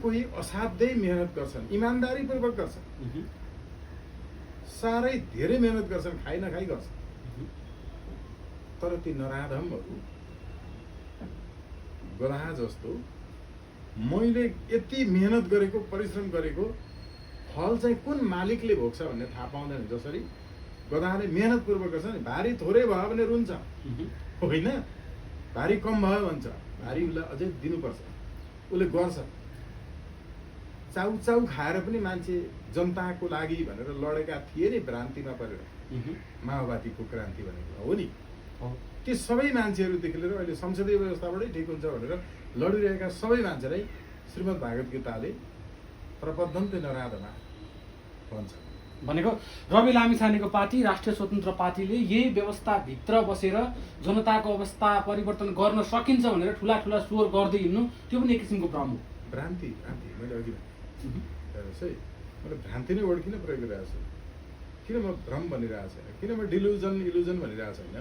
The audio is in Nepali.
कोही असाध्यै मेहनत गर्छन्, इमान्दारीपूर्वक गर्छन्, साह्रै धेरै मेहनत गर्छन्, खाइ नखाइ गर्छन्, तर ती नराधमहरू गधा जस्तो मैले यति मेहनत गरेको, परिश्रम गरेको फल चाहिँ कुन मालिकले भोग्छ भन्ने थाहा पाउँदैन। जसरी गधाले मेहनतपूर्वक गर्छ नि, भारी थोरै भयो भने रुन्छ होइन, भारी कम भयो भन्छ, भारी उसलाई अझै दिनुपर्छ, उसले गर्छ। चाउचाउ खाएर पनि मान्छे जनताको लागि भनेर लडेका थिए नि भ्रान्तिमा परेर, माओवादीको क्रान्ति भनेको हो नि। ती सबै मान्छेहरूदेखि लिएर अहिले संसदीय व्यवस्थाबाटै ठिक हुन्छ भनेर लडिरहेका सबै मान्छेलाई श्रीमद् भागवत गीताले प्रबद्धन्ते नराधमा भन्छ। भनेको रवि लामिछानेको पार्टी राष्ट्रिय स्वतन्त्र पार्टीले यही व्यवस्थाभित्र बसेर जनताको अवस्था परिवर्तन गर्न सकिन्छ भनेर ठुला ठुला स्वर गर्दै हिँड्नु, त्यो पनि एक किसिमको भ्रम हो। भ्रान्ति मैले अघि हेर्नुहोस् है, मैले भ्रान्ति नै वर्ड किन प्रयोग गरिरहेको छु, किन म भ्रम भनिरहेको छैन, किन म इल्युजन भनिरहेको छैन।